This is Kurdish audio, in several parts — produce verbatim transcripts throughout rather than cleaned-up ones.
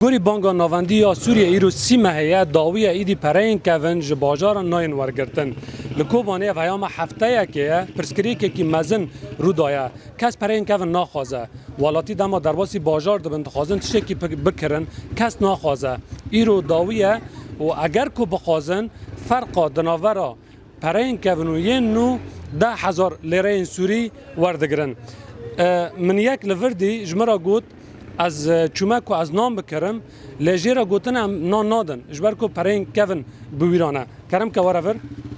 Gorî Banga Navendî ya Sûriyê îro sî mehê ye dawiye êdî pereyên kevin ji bajaran nayên wergirtin. Li Kobanê ev heyama hefteyekê ye, pirsgirêkekî mezin rû daye. Kes pereyên kevin naxwaze. Welatî dema derbasî bajar dibin, dixwazin tiştekî bi-, bikirin, kes naxwaze. Îro dawî ye û eger ku bixwazin, ferqa di navbera pereyên kevin û yên nû deh hezar lêreyên sûrî werdigirin. E, min yek li vir dî ji min re got, ez, e, çûme ku ez nan bikirim, lê jê re gotin em nan nadin, ji ber ku pereyên kevin bi wî re ne. Kerem ke were vir,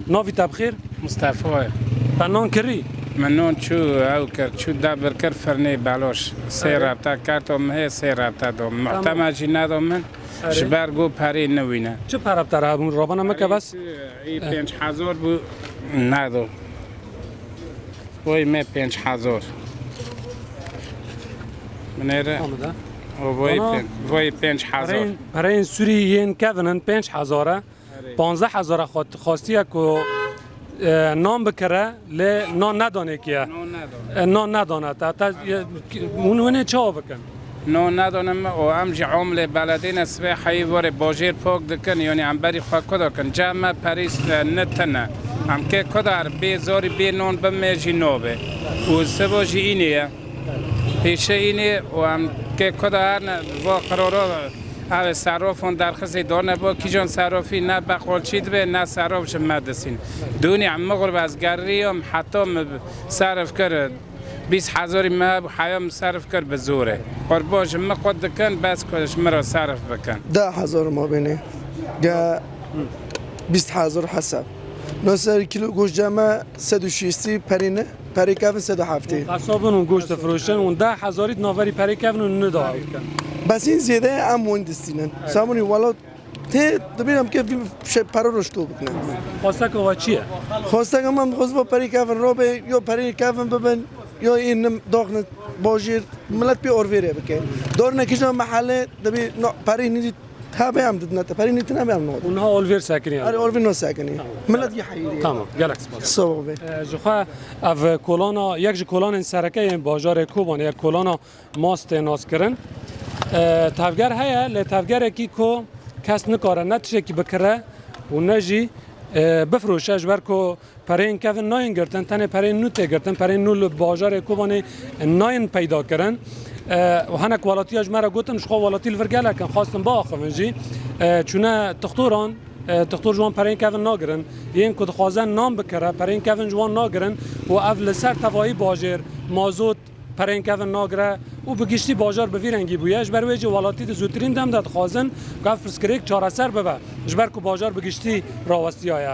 navî te bi xêr? Mustafa ye. Te nan kirî? Min nan çû, ew kir, çû debir kir firnê beloş. Sê Erê. Rebte kerto min hê, sê rebte do. Tamam. Muhtema jî nedo min, Erê. Ji ber ku perê newîne. Çi pere bi te re hebûn? Rabana meke bes. Ê pênc hezar bû, nedo. Voy me pênc hezar. Binêre. Tamam da. O voy Bana pên-, voy pênc hezar. Pereyên, pereyên sûrî yên kevin in pênc hezar e. Erê. Panzdeh hezar e xwat-, xwestiye ku, e, nan bikire, lê nan nedanê ki ye. Nan nedane. E, nan nedane. Te, te, e, hûn, hûn ê çawa bikin? No, nedanim û em jî omlê beledê ne sibê heyî vorê bajêr pak dikin, yanî em berî xwe ku dikin. Cem me perî s-, ne tine. Em kê ku dar bê zorî bê non bimê jî nobê. Û sibo jî înê ye. Pêşe înê û em kê ku dar ne va qiroro ev serofon derxisê done bo kîjon serofî ne beqolçî dibe ne serof ji me disîn. Dûnî em mixur be ez geriyom heta mi serif kir. Bîst hezarî me hebû, heya min serf kir bi zorê. Qurban ji min qut dikin, bes ku ji min re serf bikin. Deh hezar ma bênê. Ge bîst hezar hesab. No ser kîlo goşt cem me sed û şêstî perê ne, perê kevin sed û heftê. Hesabin û goşt difiroşin û deh hezarî di navberî perê kevin û nida ew dikin. Bes hîn zêde em wan distînin. Sabunî welat Tê dibînim ke vî şey pere roşto bikine. Xwesteke we çi ye? Xwesteke me, dixwest va perî kevin robe, yo perî kevin bibin, yo ê nim doxne bojîr, millet pê orvêrê bike. Dor nekîja mehele, dibî no, perî nîdî hebe em didine te, perî nîtine be em no. Û niha olvêr sekinî ye? Erê, olvêr no sekinî. Tamam. Millet yê heyîrî ye. Tamam, gelek spas. Sağ ol be. E, ji xwe ev kolana, yek ji kolanên sereke yên bajarê Kobanê ye, kolana Mas tê naskirin. E, tevger heye, lê tevgerekî ku kes nikare ne tiştekî bikire û ne jî, e, bifiroşe, ji ber ku pereyên kevin nayên girtin, tenê pereyên nû tê girtin, pereyên nû li bajarê Kobanê nayên peyda kirin. E, û hinek welatiya ji me re gotin, ji xwe welatî li vir gelek in, xwestin biaxivin jî. E, çûne tixtoran, e, tixtor ji wan pereyên kevin nagirin. Yên ku dixwaze nan bikire, pereyên kevin ji wan nagirin û ev li ser tevayî bajêr, mazot, pereyên kevin nagire û bi giştî bajar bi vî rengî bûye. Ji ber wê jî welatî di zûtirîn dem de dixwazin ku ev pirsgirêk çareser bibe, ji ber ku bajar bi giştî rawestiyaye.